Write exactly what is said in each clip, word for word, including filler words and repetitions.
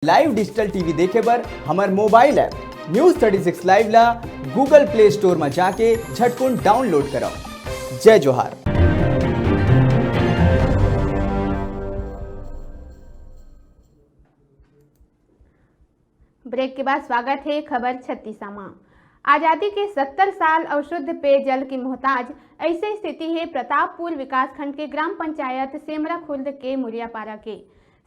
Live digital T V देखे बर हमर mobile app News thirty six Live ला Google Play Store म जाके झटकुन download करव। जय जोहार। Break के बाद स्वागत हे खबर छत्तीसा मा। आजादी के सत्तर साल अउ शुद्ध पेयजल के मोहताज अइसे स्थिति हे प्रतापपुर विकासखंड के ग्राम पंचायत सेमरा खुर्द के मुरियापारा के।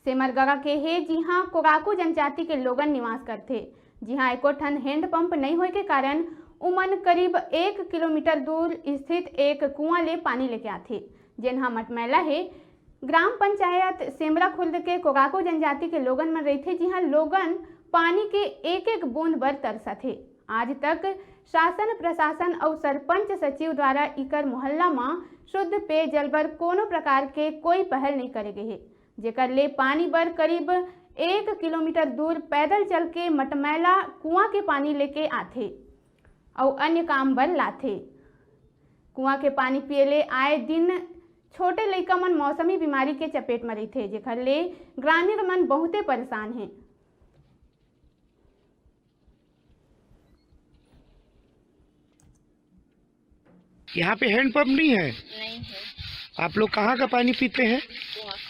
सेमरगड़ा के हे, जिहां कोराकू जनजाति के लोगन निवास करथे, जिहां एको ठन हैंडपंप नइ होए के कारण उमन करीब एक किलोमीटर दूर स्थित एक कुआं ले पानी लेके आथे, जेन ह मटमैला हे। ग्राम पंचायत सेमरा खुर्द के कोराकू जनजाति के लोगन मन रहिथे, जिहां लोगन पानी के एक-एक बूंद बर तरसत हे। आज तक शासन प्रशासन अउ सरपंच सचिव द्वारा इकर मोहल्ला म शुद्ध पेयजल बर कोनो प्रकार के कोई पहल नइ करे गे हे, जेकर ले पानी बर करीब एक किलोमीटर दूर पैदल चल के मटमैला कुआं के पानी लेके आथे अउ अन्य काम बर लाथे। कुआं के पानी पिए ले आए दिन छोटे लइका मन मौसमी बीमारी के चपेट म रहिथे, जेकर ले ग्रामीण मन बहुते परेशान हे। यहाँ पे हैंडपंप नहीं है? नहीं है। आप लोग कहाँ का पानी पीते हैं? कुआं का।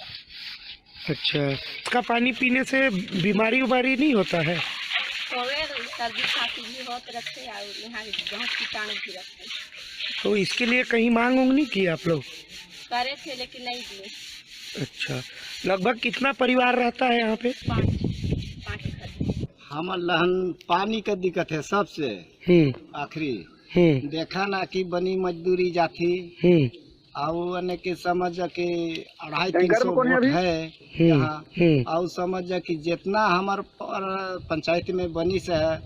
अच्छा, इसका पानी पीने से बीमारी उमारी नहीं होता है? होवे, सर्दी खांसी भी होत रखते और यहाँ बहुत कीटाणु भी रखते। तो इसके लिए कहीं मांग उंग नहीं की आप लोग? करे थे लेकिन नहीं दिए। अच्छा, लगभग कितना परिवार रहता है यहाँ पे? पाँच, पाँच घर। हमर लहन पानी का दिक्कत है सबसे हम्म। आखिरी। हम्म। देखा ना कि बनी मजदूरी जाथी। हम्म। अउ अने के समझ के अढ़ाई तीन सौ वोट है हम्म। यहाँ। हम्म। अउ समझ कि जितना हमर पर पंचायत में बनिस है,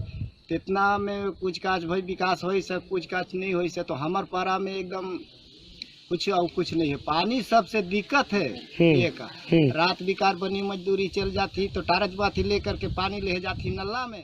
तितना में कुछ काज भाई विकास होइस है, कुछ काज नहीं होइस है, तो हमर पारा में एकदम कुछ अउ कुछ नहीं है। पानी सबसे दिक्कत है। हम्म। एक हम्म। रात बिकार बनी मजदूरी चल जाती तो टारच बाथी लेकर के पानी ले जाती नल्ला में।